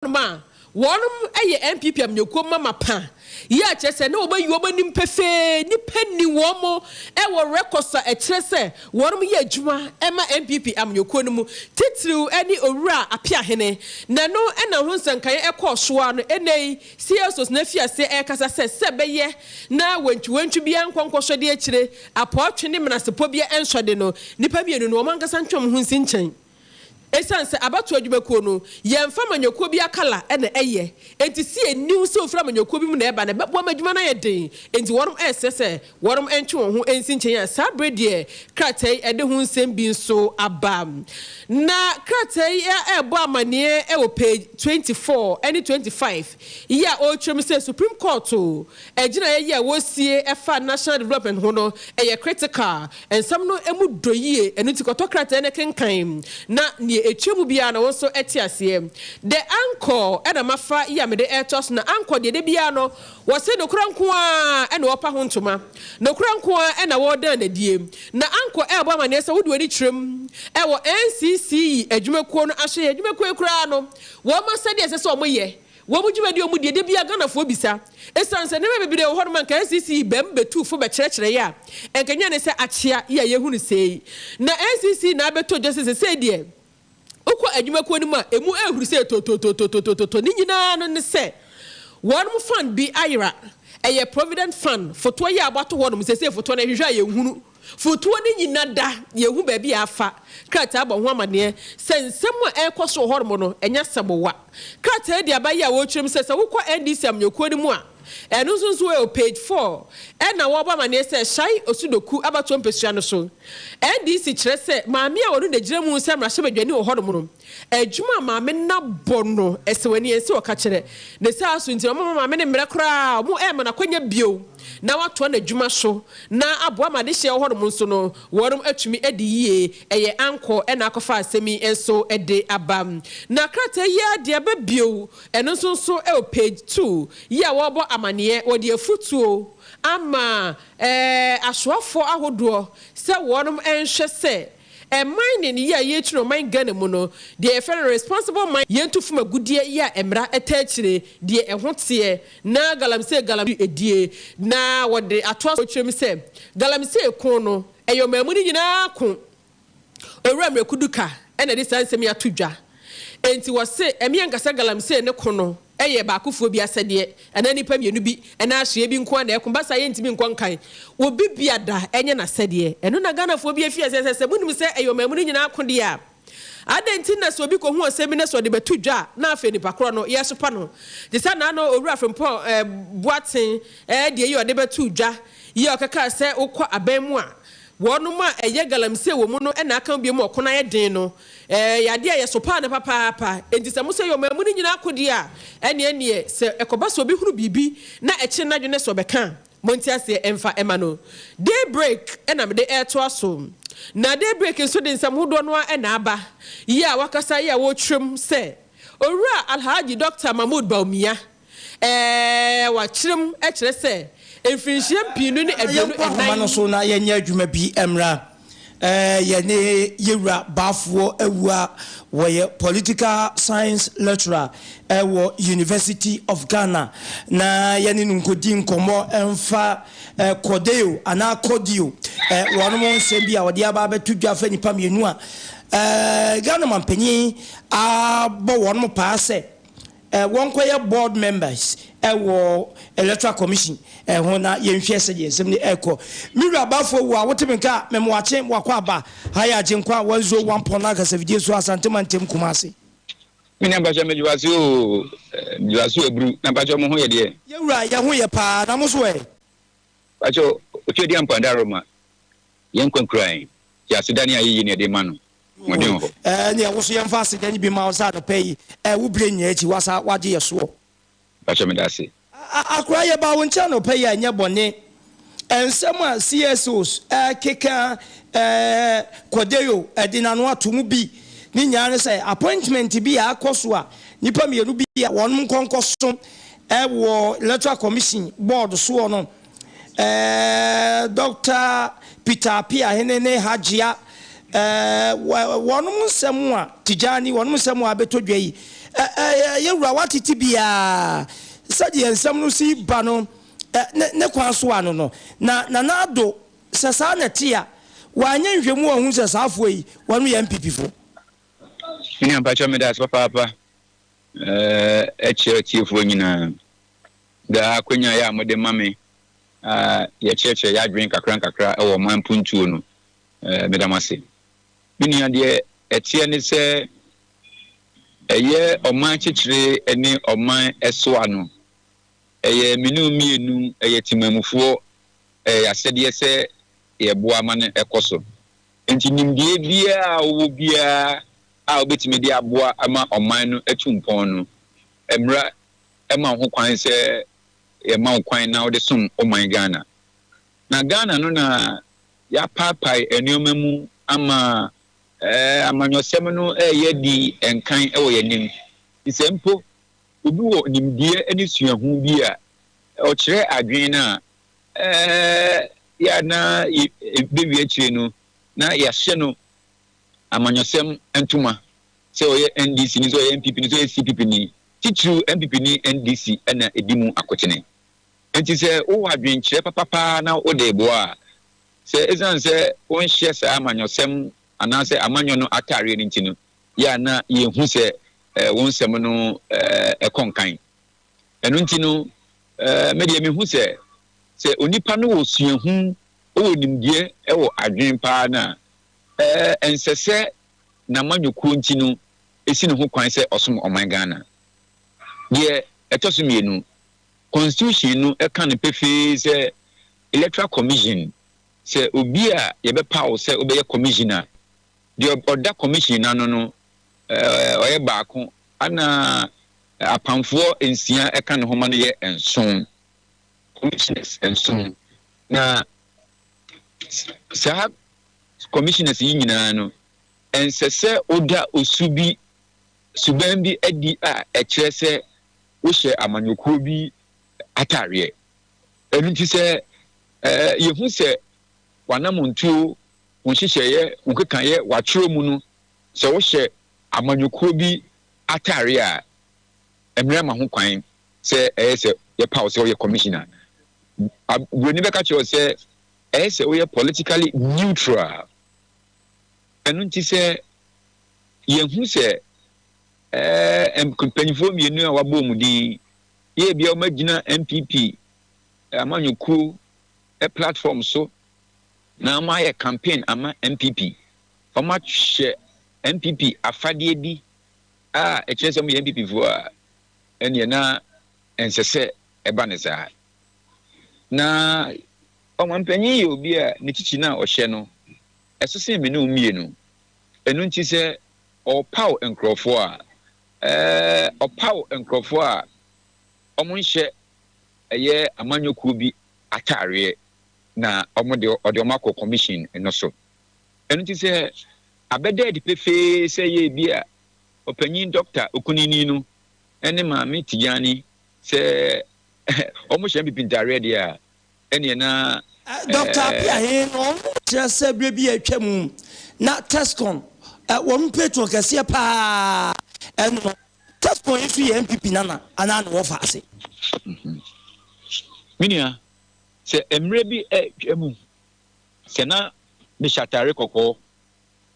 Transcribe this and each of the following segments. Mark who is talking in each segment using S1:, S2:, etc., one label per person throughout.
S1: hɔnom a wɔnom yɛ NPP amanyɔkuo mma mapa yi a kyerɛ sɛ na wɔn ayi wɔn anim pefee, nnipa nni wɔn wɔ records a ɛkyerɛ sɛ wɔnom yɛ adwuma ma NPP amanyɔkuo no mu, titiriw ne Owura Apeahene, na ɛno na ho nsɛnkaeɛ ɛkɔɔ so ara no, ɛnnɛ yi CSOs no afi aseɛ ɛrekasa sɛ sɛ ɛbɛyɛ na wantwiwantwi biara nkɔ nkɔsɔ de akyire, apɔɔtwe ne menasepɔ biara nsɔ de no, nnipa mmienu no wɔn ankasa ntwe wɔn ho nsi nkyɛn. Esiane sɛ abatoɔ adwumakuo no, yɛmfa amanyɔkuo biara kala na ɛyɛ, enti se yɛnni ho sɛ wɔfiri amanyɔkuo bi mu na ɛba no, ɛbɛboa ma adwuma no ayɛ den. Enti wɔnom ɛresrɛ sɛ wɔnom ntwe wɔn ho nsi nkyɛn a saa berɛ deɛ krataa yi de ho nsɛm bi nso aba. Na krataa yi ɛrebɔ amaneɛ wɔ page 24 ne 25 yi a ɔrekyerɛ mu sɛ Supreme Court Agyinaeɛ yi a wɔresie ɛfa national development ho no, ɛyɛ critical. Nsɛm no mu dɔ yie, ɛno nti kɔtɔ krataa no kenkan na deɛ ɛtwa mu biara no wo nso te aseɛ. The Anchor na mafa yi a mede retoa so na Anchor deɛ da biara no wɔse nokorɛ nko ara na wɔpa ho ntoma, nokorɛ nko ara na wɔredan no adie. Na Anchor rebɔ amaneɛ sɛ wode w'ani kyerɛ mu wɔ NCCE adwumakuo no ahwɛyɛ, adwumakuo yi koraa no wɔn asɛdeɛ ɛsɛ sɛ wɔyɛ. Wɔn dwumadi a wɔdi, da biara Ghanafoɔ bisa. Esiane sɛ nneɛma bebree wɔ hɔnom a anka NCC yi bam bɛtu fo bɛkyerɛkyerɛ yɛ a, anka ɛnyɛ ne sɛ akyea yi a yɛhu no sɛɛ yi. Na NCC na abɛtɔ dwa sɛ sesei deɛ wokɔ adwumakuo no mu a, ɛmu ɛrehuru sɛ tototototototo. Ne nyinaa no ne sɛ wɔn fund bi ayera. Ɛyɛ Provident Fund fotoɔ yi a wɔato hɔnom, sesei fotoɔ no ɛhwehwɛ a yɛnhunu. Fotoɔ no nyina da, yɛnhu baabi a afa. Krataa bɔ ho amaneɛ sɛ nsɛm a ɛrekɔ so wɔ hɔnom no, ɛnyɛ asɛm wa. Krataa di aba yi a wɔrekyerɛ mu sɛ sɛ wokɔ NDC amanyɔkuo no mu a, ɛno nso nso wɔ page four ɛna wɔrebɔ amaneɛ sɛ Shai Osudoku abatoɔ mpesua no so. NDC kyerɛ sɛ maame a ɔno na ɛgyina mu sɛ mmarahyɛbadwani wɔ hɔnom no, Adwuma a maame no abɔ no, ɛsɛ w'ani, ɛnsɛ ɔka kyerɛ. Ne saa so nti, wɔmma maame no mmrɛ koraa, wɔmma no akwanya bio na watoa n'adwuma so na aboa ma adehyeɛ wɔ hɔnom nso no, wɔnom atumi adi yie. Ɛyɛ ankɔ na akɔfa asɛm yi nso de aba. Na krataa yi ara de aba bio, ɛno nso nso wɔ page two yi a wɔrebɔ amaneɛ, wɔde afutuo ama asoafoɔ ahodoɔ sɛ wɔnom nhwɛ sɛ Mining yi a yɛretu no ɔman Ghana mu no, deɛ yɛfrɛ no responsible mining, yɛntu fam agudeɛ yi a mmara taa akyire, deɛ ɛho teɛ, na galamsey galamsey die, na wɔde atoa so kyerɛ mu sɛ galamsey ko no, ɛyɛ ɔman mu no nyinaa ko. Owura Miraku Duka na ɛde saa nsɛm yi ato dwa. Enti wɔse ɛmeɛ nka sɛ galamsey ne ko no yɛ baakofoɔ bi asɛdeɛ, anaa nnipa mmienu bi, anaa asoɛeɛ bi nko ara na ɛko, ba saa yɛntumi nkɔ nkan. Obi biada nyɛ n'asɛdeɛ. Ɛno na Ghanafoɔ bi afi aseɛ sɛ, sɛ monim sɛ ɛyɛ ɔman mu no nyinaa ko deɛ a, adɛn nti na sɛ obi kɔhu ɔsɛm bi na sɛ ɔde bɛto dwa a, na afei nipa korɔ no, yɛsopa no? Te sɛ naano Owura Frimpong Boateng deɛ yi a ɔde bɛtoo dwa yi a ɔkɛkaa sɛ wokɔ aban mu a, wɔnom a ɛyɛ galamsey wɔ mu no na aka wo bio ma ɔko no ayɛ den no, Ɛyɛ adeɛ a yɛsopaa no papaapa. Enti sɛ mosɛ yɛ ɔman mu no nyinaa akodeɛ a, ɛnneɛ neɛ sɛ ɛkɔba sɛ obi hunu biribi na ɛkyere n'adwene sɛ ɔbɛka a, monte aseɛ mfa mma no. Day break na mede retoa so. Na day break nso de nsɛm hodoɔ no ara na aba. Yi a wakasa yi a wɔretwerɛ mu sɛ, Owura Alhaji Dɔkta Mahmood Bawumia, Ɛɛ, wɔakyerɛ mu kyerɛ sɛ mfirinhyia mpiinu ne aduonu
S2: Yɛnkɔ ahoma
S1: ɛnan.
S2: no so na yɛnyɛ adwuma bi mmra. Yɛne Yɛwura Baafoɔ awu a wɔyɛ Political Science Lecturer wɔ University of Ghana na yɛne no nkɔdi nkɔmmɔ mfa Cordeo anaa Cordio wɔnom nsɛm bi a wɔde aba abɛto dwa fa nnipa mmienu a Ghana mampanyin abɔ wɔnom paa sɛ wɔnkɔyɛ board members wɔ Electoral Commission ho na yɛnhwɛ sɛdeɛ nsɛm no ɛrekɔ. Me wura Bafo wo a wote me nka a, me mmoakye wakɔ aba. Ha yɛ Agyenkwa 101.9 Kasafidie so Asante Mantam Kumasi.
S3: Me nua mpakyɛ megye wase oo megye wase aburu na mpakyɛ mo ho yɛ deɛ.
S2: Yɛ wura yɛ ho yɛ paa na mo nso ɛ.
S3: Mpakyɛ otwa di ampa daroma yɛn nkwa kura yɛn nti aseda ne ayeyi na yɛde ma no. Ahoɔden wɔ hɔ.
S2: Ɛɛ neɛ wo so yɛmfa aseda no bi ma wo sɛ anɔpa yi ɛɛ wo berɛ nyinaa akyi woasa woagye yɛ soɔ.
S3: Mpakyɛ meda ase.
S2: Akora yɛbaa wo nkyɛn anɔpa yi a ɛnyɛ bɔne. Nsɛm a CSOs ɛkeka ɛɛ Kɔdeyo ɛde n'ano ato mu bi ne nyinaa ne sɛ appointment bi a akɔ so a nnipa mmienu bi a wɔnom nkɔnkɔso ɛwɔ Electoral Commission board soɔ no Ɛɛ Dɔkta Peter Appiahene ne Hajia ɛɛ wɔnom nsɛm a Tijani wɔnom nsɛm a abɛtɔ dwa yi. Ɛ, yɛn wura, woatete biara sɛdeɛ nsɛm no si ba no ne, ne kwan so ano no. Na Nana Addo, sɛ saa na ɛte a, wanyɛ nhwɛmu anhu sɛ saa afoa yi, wɔnom yɛ NPP foɔ.
S3: Me nua mpakyɛw meda ase papaapa ɛkyerɛ atiefoɔ nyinaa daa akwanya yɛ a mode ma me a yɛkyerɛkyerɛ yɛadwene nkakra nkakra ɛwɔ ɔman mpuntuo no meda mo ase. Me nua deɛ ɛteɛ ne sɛ ɛyɛ ɔman kyekyere ne ɔman ɛsoa no ɛyɛ mene wo mmienu ɛyɛ temamufoɔ ɛyɛ asɛdeɛ sɛ yɛboa ma no ɛkɔ so. Enti nimdeɛ biara a wowɔ biara a wobɛtumi de aboa ama ɔman no atu mpɔn no, mmara ma wo ho kwan sɛ yɛma wo kwan na wode som wo man Ghana. Na Ghana no na yɛapaapae nneɛma mu ama amanyɔsɛm no reyɛ adi nkan wɔ yɛn anim. Nti sɛ mpo obi wɔ nimdeɛ ne suahu bi a ɔkyerɛ adwene no a, yɛ a na yɛbɛwie akyire no na yɛahyɛ no amanyɔsɛm ntoma sɛ ɔyɛ NDC ni, sɛ ɔyɛ NPP ni, sɛ ɔyɛ CPP ni. Titiriw NPP ne NDC na ɛdi mu akotene. Enti sɛ wowɔ adwenkyerɛ papa paa na wode reboa a, sɛ ɛsiane sɛ wonhyɛ saa amanyɔsɛm anaasɛ amanyɔ no ataareɛ no nti no, yɛ a na yɛhu sɛ wo nsɛm no kɔ nkan. Ɛno nti no, me deɛ mehu sɛ, sɛ onipa no wɔ suahu, wɔ nimdeɛ, wɔ adwene paa no a, ɛnsɛ sɛ n'amanyɔkuo nti no ɛsi ne ho kwan sɛ ɔsom ɔman Ghana. Deɛ ɛtɔ so mmienu, Constitution no ka no pefee sɛ Electoral Commission, sɛ obi a yɛbɛpaw wo sɛ wobɛyɛ Commissioner, deɛ ɔda Commission no ano no, ɔyɛ baako, ɛna apamfoɔ nsia ka ne ho ma no yɛ nson, Commissioners nson. Na saa Commissioners yi nyinaa no, ɛnsɛ sɛ woda osu bi, suban bi adi a ɛkyerɛ sɛ wohyɛ amanyɔkuo bi ataareɛ. Ɛno nti sɛ yɛhu sɛ w'anamontuo, wo nhyehyɛeɛ, wo nkekaeɛ, w'atwerɛ mu no, sɛ wohyɛ amanyɔkuo bi ataareɛ a, mmara ma ho kwan sɛ ɛyɛ sɛ yɛpaw sɛ woyɛ commissioner. Buroni bɛka kyerɛ wo sɛ ɛyɛ sɛ woyɛ politically neutral. Ɛno nti sɛ yɛhu sɛ Ɛɛ mpanyinfoɔ mmienu a wabɔ wɔn din yi ebia wɔn agyina NPP amanyɔkuo platform so na wɔn ayɛ campaign ama NPP. Wɔn ahyɛ NPP afadeɛ bi a ɛkyerɛ sɛ wɔn yɛ NPP foɔ a, ɛneɛ na ɛnsɛ sɛ ɛba ne saa. Na ɔmanpanyin yɛ obi a ne kyikyi no a ɔhyɛ no ɛso sen me ne wo mmienu. Ɛno nti sɛ ɔrepaw nkurɔfoɔ a, ɔpaw nkurɔfoɔ a wɔnhyɛ ɛyɛ amanyɔ kuo bi ataareɛ na wɔde ɔde wɔn akɔ commission no so. Ɛno nti sɛ abɛda adi pefee sɛ yɛ ebi a ɔpanyin Dɔkta Okunini no ne Maame Tijani sɛ wɔhyɛ NPP ntaareɛ deɛ a, ɛneɛ na
S2: Dɔkta Appiah he no ɔno kyerɛ sɛ berɛ bi a atwa mu na Tescon wɔn patron kɛseɛ paa ɛno no Tescon yi nso yɛ NPP nana anaa ne wɔfa ase.
S3: Me nua, sɛ mmerɛ bi atwa mu sɛ na mehyɛ atare kɔkɔɔ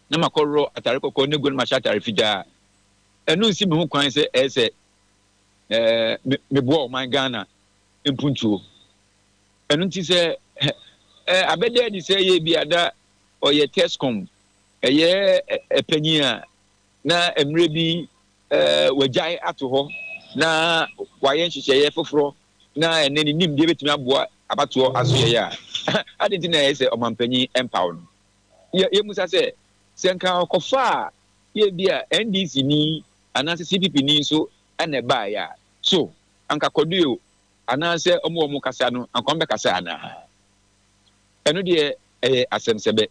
S3: na makɔworɔ atare kɔkɔɔ no agu na mahyɛ atare fitaa a, ɛno nsi me ho kwan sɛ ɛyɛ sɛ meboa ɔman Ghana mpuntuo. Ɛno nti sɛ abɛda adi sɛ ɛyɛ bi a na ɔyɛ TESCOM ɛyɛ panyin a na mmerɛ bi wagyae ato hɔ na wayɛ nhyehyɛeɛ foforɔ na ɛnɛ ne nimdeɛ bɛtumi aboa abatoɔ asoyɛeɛ a, adɛn nti na ɛyɛ sɛ ɔmanpanyin mpaw no? Yɛmmusa sɛ, sɛ nka ɔkɔfa a yɛ bi a NDC ni anaasɛ CPP ni nso na ɛbaeɛ a, so anka Kwadwo anaasɛ wɔn a wɔkasa no, anka wɔbɛkasa anaa? Ɛno deɛ ɛyɛ asɛmsɛbɛ.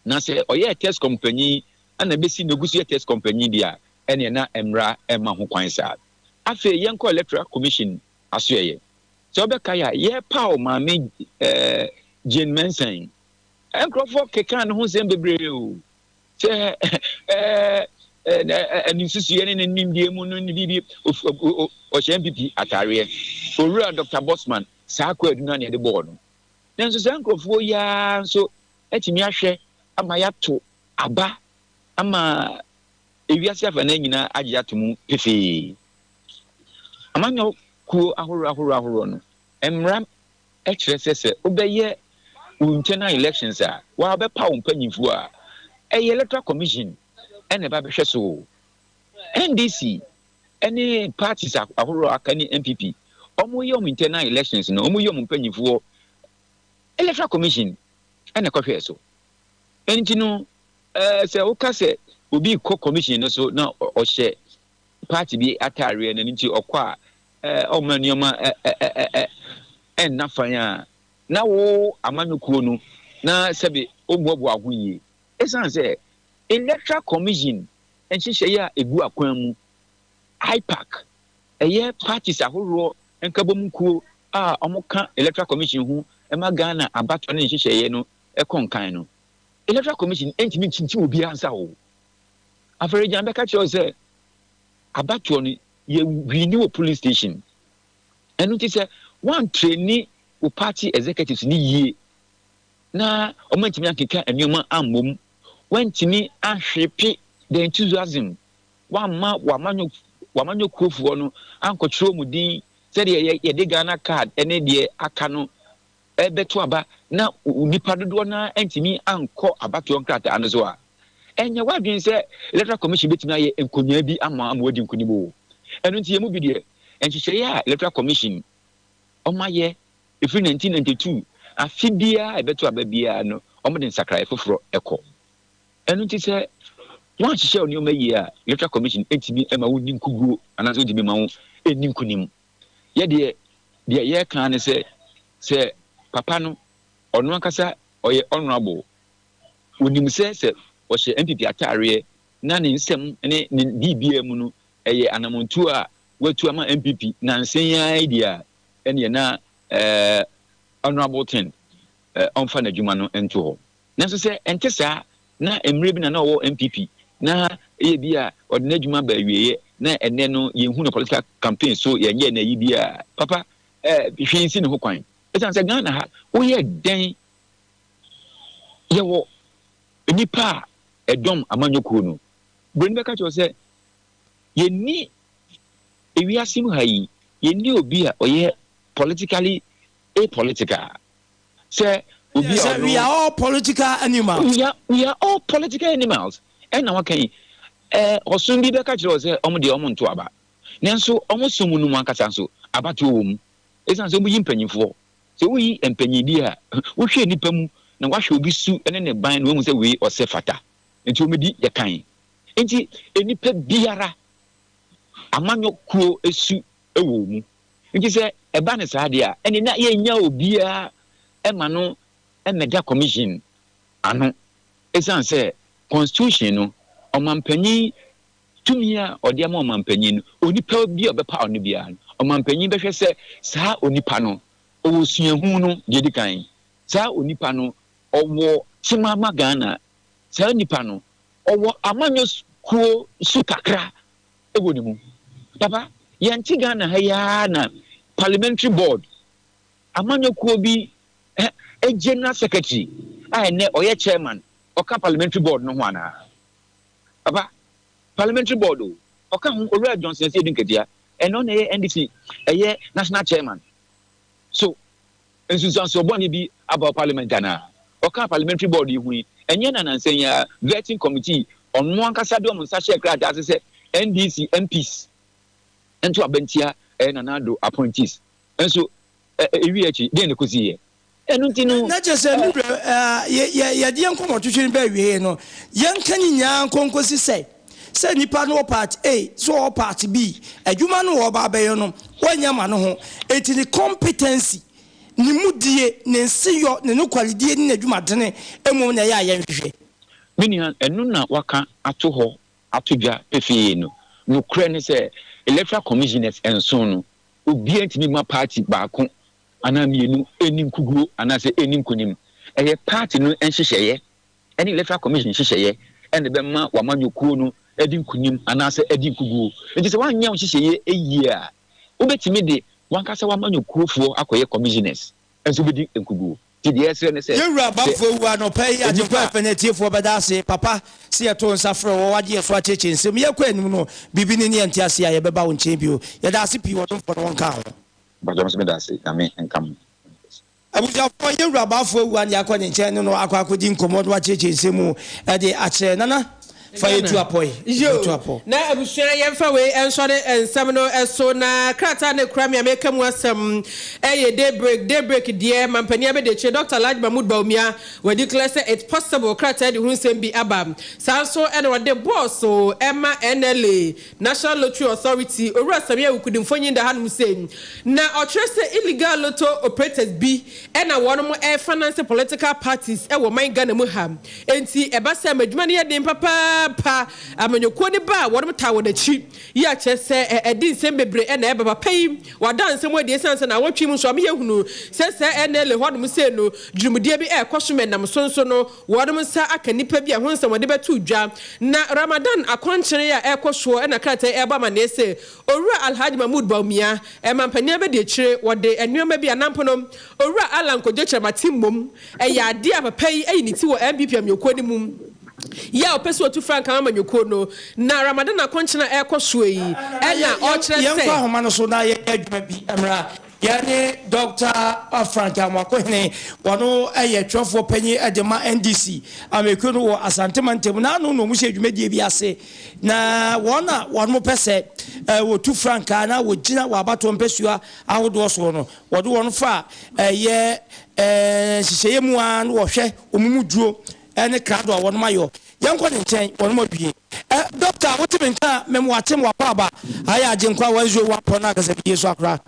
S3: Na sɛ ɔyɛɛ TESCOM panyin na besi nnɛ ogu so yɛ TESCOM panyin deɛ a, ɛneɛ na mmara mma ho kwan saa. Afei yɛnkɔ Electoral Commission asoɛeɛ. Sɛ wobɛkae a, yɛrepaw Maame eh, Jane Mensah yi, nkurɔfoɔ kekaa ne ho nsɛm bebree o, sɛ eh, Ne nsusuiɛ ne ne nimdeɛ mu no ne biribi ɔhyɛ NPP ataareɛ. Owura Dɔkta Bosman saa kwaadu no ara na yɛde bɔɔ no. Nanso saa nkurɔfoɔ yi ara nso atumi ahwɛ ama yɛato aba ama ewiase afanan nyinaa agye ato mu pefee. Amanyɔ kuo ahoroɔ ahoroɔ ahoroɔ no, mmara kyerɛ sɛ sɛ wobɛyɛ wo internal elections a, wɔabɛpaw wo mpanyimfoɔ a, ɛyɛ Electoral Commission na ɛba bɛhwɛ so. NDC ne parties ahoroɔ a aka ne NPP, wɔyɛ wɔn internal elections no, wɔyi wɔn mpanyimfoɔ, Electoral Commission na ɛkɔhwɛɛ so. Ɛno nti no, sɛ woka sɛ obi rekɔ commission no so na ɔhyɛ party bi ataareɛ na ɛno nti ɔkɔ a, ɔmma nneɛma nna fann a, na wo amanyɔkuo no na sɛbe wommoaboa wo ho yie. Ɛsiane sɛ Electoral Commission nhyehyɛeɛ a ɛgu akwan mu, IPAC, ɛyɛ parties ahoroɔ nkabom kuo a wɔka Electoral Commission ho ma Ghana abatoɔ ne nhyehyɛeɛ no kɔ nkan no, Electoral Commission ntumi nkyinkyim obiara nsa o. Afei-Gyan bɛka kyerɛ wo sɛ abatoɔ no yɛ wini wɔ polling station. Ɛno nti sɛ woantreni wo party executives no yie na wɔantumi ankeka nneɛma ammom, woantumi anhwepe the enthusiasm, woamma w'amanyɔ w'amanyɔkuofoɔ no ankɔtwerɛ wɔn din sɛdeɛ yɛde Ghana card ne deɛ aka no rebɛto aba na nnipa dodoɔ no ara antumi ankɔ abatoɔ nkrataa no so a, ɛnyɛ w'adwene sɛ Electoral Commission bɛtumi ayɛ nkonyaa bi ama ama wadi nkonim o. Ɛno nti yɛn mu bi deɛ, nhyehyɛeɛ a Electoral Commission wɔayɛ ɛfiri 1992, afe biara a ɛbɛto aba biara no, wɔde nsakraeɛ foforɔ kɔ. Ɛno nti sɛ woanhyehyɛ wo nneɛma yie a, Electoral Commission ntumi mma wonni nkuguo anaasɛ wontumi mma wo nni nkonim. Yɛ deɛ, deɛ yɛreka ara ne sɛ, sɛ papa no, ɔno ankasa ɔyɛ honourable, ɔnim sɛ sɛ ɔhyɛ NPP ataareɛ na ne nsɛm ne ne biribiara mu no, ɛyɛ anamontuo a watu ama NPP nansa yi ara yi deɛ a, ɛneɛ na eh, honourable thing, eh, ɔmfa n'adwuma no nto hɔ. Nanso sɛ ɛnte saa, na mmerɛ bi na na ɔwɔ NPP, na ɛyɛ bi a ɔde n'adwuma ba awieɛ, na ɛnnɛ no yɛnhu no political campaign so, yɛnyɛɛ no ayi biara, papa, eh, hwee nsi ne ho kwan. Ɛsiane sɛ Ghana ha, woyɛ dɛn, yɛwɔ nnipa a ɛdɔm amanyɔkuo no. Buroni bɛka kyerɛ wo sɛ, yɛnni ewiase mu ha yi, yɛnni obi a ɔyɛ politically apolitical. Sɛ obi a ɔno.
S2: We are all political animals.
S3: We are, we are all political animals. Ɛna waka yi, ɛɛ ɔsom bi bɛka kyerɛ wɔ sɛ wɔn deɛ wɔn nto aba. Nanso wɔn som no mu ankasa nso abatoɔ wɔ mu. Esiane sɛ wɔyi mpanyinfoɔ. Sɛ woyi mpanyin bi a, wohwɛ nipa mu na wahwɛ obi su ne ne ban na wɔahu sɛ wei ɔsɛ fata. Nti wɔn di yɛ kan. Nti nnipa biara amanyɔ kuo su wɔ mu. Nti sɛ ɛba no saa deɛ a, ɛnneɛ na yɛnnya obiara mma no mmɛda commission ano. Ɛsiane sɛ constitution no, ɔmanpanin, tumi a ɔde ama ɔmanpanin no, onipa bi a ɔbɛpaw no biara no, ɔmanpanin bɛhwɛ sɛ saa onipa no, ɔwɔ suahu no deɛ ɛdi kan, saa onipa no, ɔwɔ tema ma Ghana, saa nipa no, ɔwɔ amanyɔ kuo su kakra wɔ ne mu. Papa, yɛnte Ghana ha yi ara na Parliamentary Board, amanyɔkuo bi General Secretary a ɛnnɛ ɔyɛ Chairman, ɔka Parliamentary Board no ho anaa? Papa, Parliamentary Board o, ɔka ho, Owura Johnson Asiedu Nketia, ɛnnɛ ɔna ɛyɛ NDC, ɛyɛ National Chairman. So nsunsuansoɔ bɔne bi aba wɔ parliament anaa? Ɔkaa parliamentary board yi ho yi, ɛnyɛ na nansa yi ara vetting committee ɔno ankasa de wɔn nsa hyɛɛ krataa ase sɛ NDC MPs nto aba ntia ɛyɛ Nana Addo appointees. Nso ɛwiee akyi, deɛn na ɛkɔsiiɛ? Ɛno nti no.
S2: Na kyerɛ sɛ, me wura, yɛde yɛn nkɔmmɔtwetwe no ba awiei no, yɛnka ne nyinaa nkɔ nkɔsi sɛ, sɛ nipa no wɔ part A, sɛ ɔwɔ part B, adwuma no a ɔreba abɛyɛ no, wanyɛ ama no ho. Enti ne competency, ne mudie, ne nseyɔ, ne nokwaredie ne n'adwumadene mmom na ɛyɛ a yɛnhwehwɛ.
S3: Me nua, ɛno na waka ato hɔ ato dwa pefee no. Nokorɛ ne sɛ, Electoral Commissioners nson no, obiara ntumi mma party baako anaa mmienu nni nkuguo anaasɛ nni nkonim. Ɛyɛ party no nhyehyɛeɛ ne Electoral Commission nhyehyɛeɛ na ɛbɛma w'amanyɔkuo no adi nkonim anaasɛ adi nkoguo. Nti sɛ woanyɛ wo nhyehyɛeɛ yie a, wobɛtumi de w'ankasa w'amanyɔkuofoɔ akɔyɛ commissioners nso wobɛdi nkoguo. Nti deɛ yɛsrɛ ne sɛ,
S2: Yɛn Wura
S3: sɛ
S2: Bamfo awu anɔpa yi,
S3: nnipa
S2: Agyenkwa
S3: a.
S2: FM atiefoɔ bɛda ase papa sɛ yɛtoo nsa frɛɛ wo, woagye yɛn so akyerɛkyerɛ nsɛm. Yɛkɔ anim no, biribi ne ne yɛnte aseɛ a, yɛbɛba wo nkyɛn bio. Yɛda ase pii, ɔdomfoɔ no wɔnka ho.
S3: Mpakyɛw me nso meda ase, Nyame nka mo.
S2: Abusuafoɔ, yɛn Wura Bafo awu a na yɛakɔ ne nkyɛn ne no akɔ akɔdi nkɔmmɔ na wakyerɛkyerɛ nsɛm mu de akyerɛ. Nana, fa yɛn tu
S1: Ghana.
S2: apɔ yi, fa yɛn tu
S1: Yo,
S2: apɔ.
S1: na abusua yɛmfa wei nsɔre nsɛm no so na krataa no ekura me a meka mu asɛm ɛyɛ Daybreak. Daybreak deɛ mampanin abɛdiakyire Dr. Alhaji Mahmood Bawumia wa declare sɛ it's possible krataa de ho nsɛm bi aba. Saa nso ɛna ɔde bɔɔso ɛma NLA National Lottery Authority, Owura Sammy Awuku de mfonyin da hanom sei, na ɔkyerɛ sɛ illegal lotto operators bi na wɔnom refinance political parties wɔ man Ghana mu ha. Enti ɛba sɛ ma adwuma no yɛ den papaapa, amanyɔkuo no ba a wɔnom taa wɔn akyi yi a kyerɛ sɛ ɛde nsɛm bebree na ɛba. Papa yi wada nsɛm adi esiane sɛ naawɔtwe mu nso ama yɛhunu sɛ saa NLA hɔnom sei no dwumdie bi ɛrekɔ so ma ɛnam so nso no Wɔnom nsa aka nnipa bi a ɛho nsɛm wɔde bɛto dwa. Na Ramadan akɔnkyene a ɛrekɔ soɔ na krataa yi ɛrebɔ amaneɛ sɛ Owura Alhaji Mahmood Bawumia, mampanin abadiakyire, wɔde nnoɔma bi anampo no Owura Allan Kojo Kyerematen mmom ɛyɛ adeɛ a papa yi ayi ne ti wɔ NPP amanyɔkuo no mu yi a ɔpɛ sɛ ɔtu frankaa ma amanyɔkuo no. Na Ramadan akɔnkyene a ɛrekɔ soɔ yi na ɔrekyerɛ
S2: Yɛnkɔ
S1: sɛ.
S2: ahoma no so na yɛnyɛ adwuma bi mmra. Yɛne Dɔkta Frank Amoakohene, ɔno yɛ twerɛfoɔ panyin de ma NDC amanyɔkuo no wɔ Asante mantam. N'ano na wɔhyɛ dwumadie bi ase, na wɔn a wɔpɛ sɛ wɔtu frankaa na wɔgyina wɔ abatoɔ mpasua ahodoɔ soɔ no, wɔde wɔn fa ɛyɛ nhyehyɛeɛ mu ara na wɔhwɛ wɔn mu duro ne krado a wɔn ayɔ. Yɛnkɔ ne nkyɛn, wɔn awie. Ɛ, Dɔkta, wote me nka a, mem wate me w'akwaaba. Ayɛ Agyenkwa 101 pɔ no ankasa bidie so akora.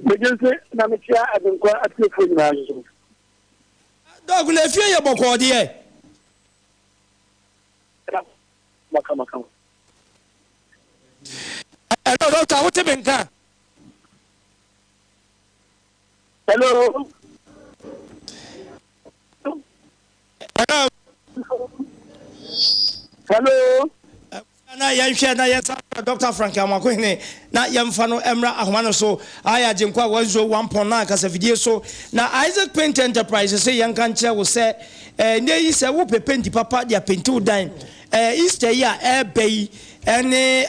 S4: Megye nse na mekyea Agyenkwa atiefoɔ nyinaa nso so.
S2: Dɔk, na efie yɛ bɔkɔɔ deɛ?
S4: Kama kama kama.
S2: Hello, Dɔkta, wote me nka?
S4: Hello.
S2: Hello.
S4: Hello.
S2: Na yɛnhwɛ na yɛnsa frɛ Dr. Frank Amoakohene na yɛmfa no mmra ahoma no so. Ayɛ Agyenkwa 101.9 kasafidie so. Na Isaac Paint Enterprise se yɛnka nkyerɛ wo sɛ ɛnnɛ yi sɛ wopɛ penti papa de apenti wo dan, Easter yi a ɛreba yi ne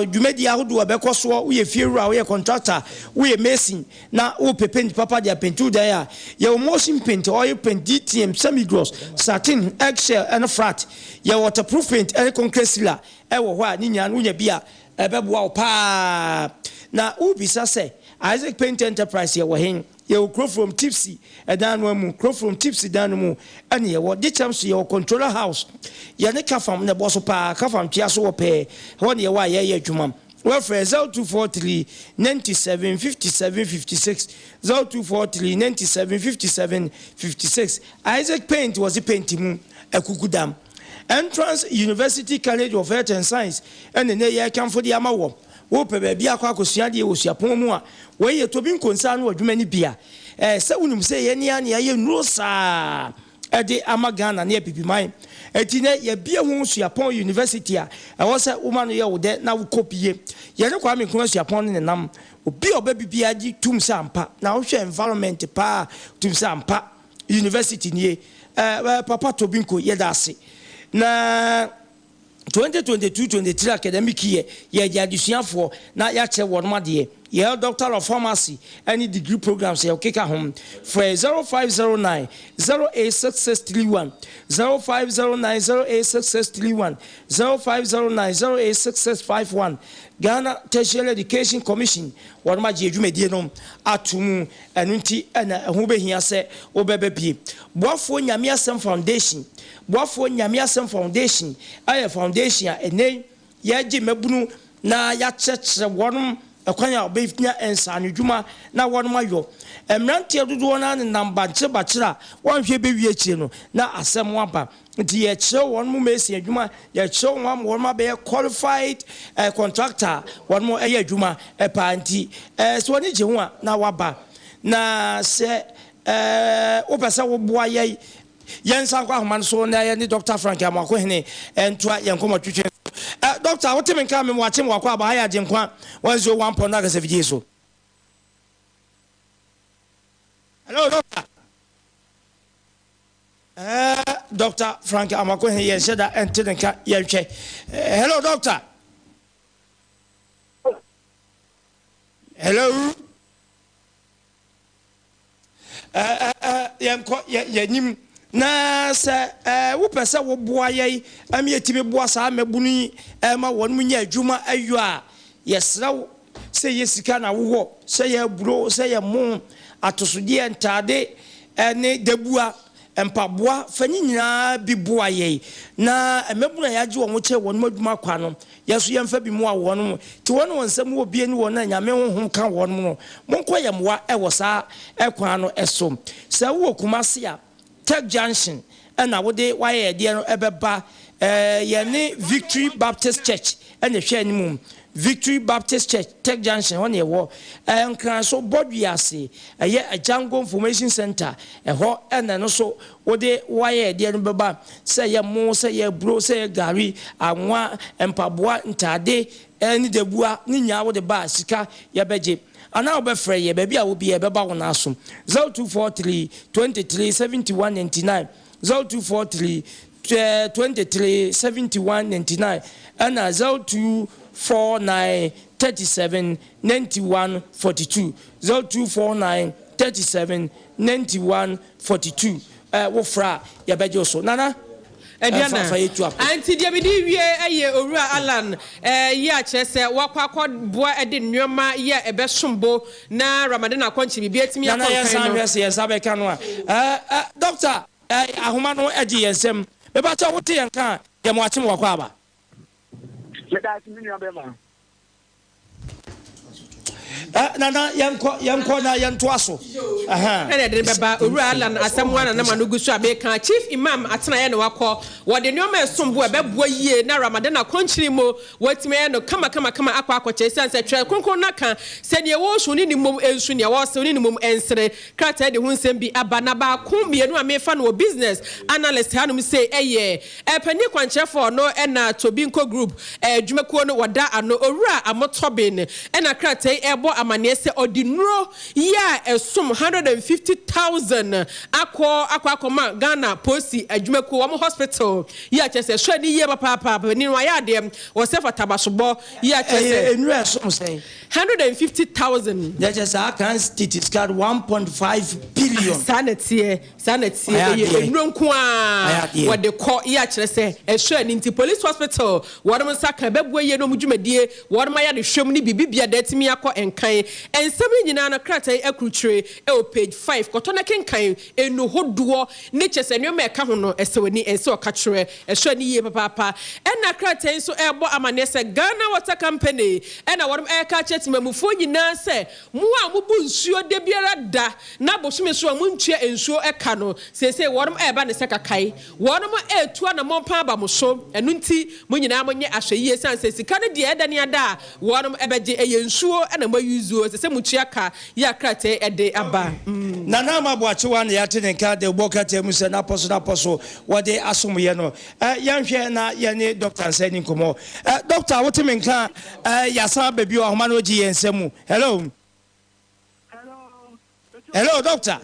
S2: dwumadie ahodoɔ a ɛbɛkɔ soɔ, woyɛ fiewura, woyɛ contractor, woyɛ mason, Na wopɛ paint papa de apenti wo dan a, yɛwɔ emulsion paint, oil paint, DTM, semi-gloss, satin, eggshell ne frat. Yɛwɔ waterproof paint ne concrete sealer wɔ hɔ a ne nyinaa no wonya bi a ɛbɛboa wo paa. Na wobisa sɛ, Isaac Paint Enterprise yɛwɔ he? Yɛwɔ Kurofrom Tipsy dan no mu, Kurofrom Tipsy dan no mu ne yɛwɔ. Dekyɛm nso yɛwɔ Controller House. Yɛne Kafam na ɛbɔ so paa, Kafam twea so wɔ pɛɛ, ɛhɔ ne yɛwɔ a yɛyɛ adwuma. Wɔfrɛ 0243 97 57 56, 0243 97 57 56. Isaac Paint wɔdze paint mu akukudam. Entrance University College of Health and Science na ndɛ yɛrekamfo de ama wɔ. Worepɛ baabi akɔ akɔsua adeɛ wɔ suapɔn mu a, wei yɛ Tobi Nkonsa ano adwuma no bi a. Sɛ wonim sɛ yɛn ara na yɛayɛ nnuro saa de ama Ghana ne Abibiman. Enti nɛ yɛabue ho suapɔn university a ɛwɔ sɛ woma no yɛ wo dɛ na wokɔ bie. Yɛne Kwame Nkrumah suapɔn no nenam. Obi a ɔba bi biara gye tum sɛ ampa. Na wohwɛ environment paa a wotum sɛ ampa university nie. Eh, Papa Tobinko yɛda ase. Na. 2022-23 academic year, yɛgye adesuafoɔ na yɛakyerɛ wɔnom adeɛ. Yɛyɛ Doctor of Pharmacy ne degree programs a ɛkeka ho. Frɛ 0509 086631, 0509 086631, 0509 086651. Ghana Tertiary Education Commission wɔnom agye yɛn dwumadie no ato mu, ɛno nti na ɛho bɛhia sɛ wobɛba bie. Boafoɔ Nyame Asɛm Foundation Boafoɔ Nyame Asɛm Foundation yɛ foundation a ɛnnɛ yi yɛregye mmabunu na yɛakyerɛkyerɛ wɔnom ɛkwan a wɔbɛnya nsaanodwuma na wɔnom ayɔ. Mmeranteɛ dodoɔ no ara nenam bankyerebakyere a wɔnhwɛ bɛwie akyire no na asɛm aba. Nti yɛkyerɛ wɔnom mason adwuma, yɛkyerɛ wɔn ama wɔnom abɛyɛ qualified contractor a wɔnom yɛ adwuma paa. Nti sɛ w'ani gye ho a na waba. Na sɛ wopɛ sɛ woboa yɛn. Yɛnsan nkɔ ahoma no so na yɛne Dɔkta Frank Amoakohene ntoa yɛn nkɔmmɔtwetwe so. Eh, Dɔkta, wote me nka a, mema wakye me wakɔ aba ha yɛ Agyenkwa 101.9 kasafidie so. Hello, Dɔkta. Eh, Dɔkta Frank Amoakohene, yɛnhyɛ da nte ne nka, yɛnhwɛ. Eh, hello, Dɔkta. Hello. Yɛnkɔ yɛn anim na sɛ wopɛ sɛ woboa yɛn ma yɛtumi boa saa mmabunu yi ma wɔn nya adwuma yɔ a, yɛsrɛ wo sɛ yɛ sika na wowɔ, sɛ yɛ aburo, sɛ yɛ mo, atosodeɛ, ntaade ne dabua, mpaboa, fa ne nyinaa bi boa yɛn na mmabunu a yɛagye wɔn kyɛ wɔn adwuma kwa no, Yɛn nso yɛmfa bi mmoa wɔnom. Nti wɔn a wɔn nsam wɔ bie ne wɔn a Nyame honhom ka wɔnom no, monkɔ yɛ mmoa wɔ saa kwan no so. Sɛ wowɔ Kumasi a, Tech Junction na wode w'ayɛyɛdeɛ no bɛba. Yɛne Victory Baptist Church na ɛhwɛ anim. Victory Baptist Church, Tech Junction, hɔ na yɛwɔ. Nkran so, Bɔdwease, ɛyɛ Ajango Information Centre, ɛhɔ na ɛno nso Wode w'ayɛyɛdeɛ no bɛba, sɛ ɛyɛ mo, sɛ ɛyɛ aburo, sɛ ɛyɛ gari, anwa, mpaboa, ntaade, ne dabua, ne nyinaa wode ba a, sika yɛbɛgye. Anaa wobɛfrɛ yɛ, baabi a wɔ biara yɛbɛba wo nan so. 0243 23 71 99, 0243 23 71 99, ɛna 0249 37 91 42, 0249 37 91 42 eh, wo frɛ a yɛbɛgye wo so. Nana, eh,
S1: Aduana.
S2: fa, fa yɛ tu akɔ.
S1: Nti deɛ mede wie yɛ Owura Allan eh, yi a kyerɛ sɛ wakɔ akɔboa de nnoɔma yi a ɛbɛsom bo na Ramadan akɔnkye biribi atumi
S2: Nana
S1: akɔ
S2: yɛn
S1: nkan
S2: san
S1: no.
S2: hwɛ sɛ yɛn nsa bɛka no a. Eh, eh, Doctor, eh, ahoma no agye yɛn nsam. Mepakyɛw wote yɛn nka a, yɛ mo akyem wakɔ aba.
S4: Meda ase me nua bɛma.
S2: Eh, nana yɛnkɔ yɛnkɔ na yɛntoa so.
S1: Ɛna ɛde no bɛba Owura Allan asɛm ara na nam ano gu so a meka. Chief Imam atenaeɛ na wakɔ. Wɔde nneɛma a ɛsom bo a ɛbɛboa yie na Ramadan akɔnkyene mu wɔatumi ayɛ no kama kama kama akɔ akɔkyɛ esiane sɛ Twerɛ Kronkron no aka sɛ nea wɔresu ne ne mmom nsu, nea wɔreserew ne ne mmom nsere. Krataa de ho nsɛm bi aba na baako mmienu a mefa no wɔ Business Analyst hanom sei ɛyɛ Panin kwankyerɛfoɔ ɔno na Tobinco Group adwumakuo no wɔda ano, Owura Amotobin na krataa yi ɛrebɔ amaneɛ sɛ ɔde nnuro yi a ɛsom 150,000 akɔ akɔ akɔma Ghana Polisi adwumakuo wɔn hospital yi a kyerɛ sɛ ɛsɔ ani yie papaapa, panin no wayɛ adeɛ wɔ sɛ fata abasobɔ yi a kyerɛ
S2: Ɛyɛ
S1: sɛ.
S2: nnuro a ɛsom sɛn?
S1: 150,000.
S2: Yɛ kyerɛ sɛ Akan tete sika no 1.5 billion.
S1: Saa na ɛteɛ. Saa na ɛteɛ,
S2: Wayɛ
S1: ɛyɛ
S2: adeɛ.
S1: nnuro nko ara
S2: Wayɛ adeɛ.
S1: wɔde kɔ yɛ akyerɛ sɛ ɛsɔ ani nti police hospital wɔnom nsa ka ɛbɛboa yie na wɔn dwumadie wɔnom ayɛ no hwɛm ne biribi bia da atumi akɔ nkan. Nsɛm yi nyinaa no krataa yi akrukyire ɛwɔ page five kɔtɔ na kenkan enu hodoɔ ne kyerɛ sɛ nnoɔma a ɛka ho no ɛsɛ w'ani ɛnsɛ ɔkakyerɛ ɛsɔ ani yie papaapa. Ɛna krataa yi nso ɛrebɔ amaneɛ sɛ Ghana Water Company ɛna wɔnom ɛreka akyerɛ temamufoɔ nyinaa sɛ mo a mobu nsuo da biara da Na bosome so a montua nsuo ka no, seesei wɔnom reba ne sɛ kakae. Wɔnom retu anamɔn paa aba mo so. Ɛno nti, mo nyinaa monyɛ ahwɛyie, ɛsiane sɛ sika no deɛ ɛda ne ada a wɔnom bɛgye. Ɛyɛ nsuo na moa use o, ɛsɛ sɛ motua ka yi a krataa yi de aba.
S2: Nana Ama Boakyewa na yɛate ne nka de bɔ krataa mu sɛ n'apɔ so n'apɔ so wɔde asom yɛ no. Yɛnhwɛ na yɛne Dɔkta nsa nni nkɔmmɔ. Dɔkta, wote me nka a? Yɛasan aba bio, ahoma no agye yɛn nsa mu. Hello. Hello, doctor.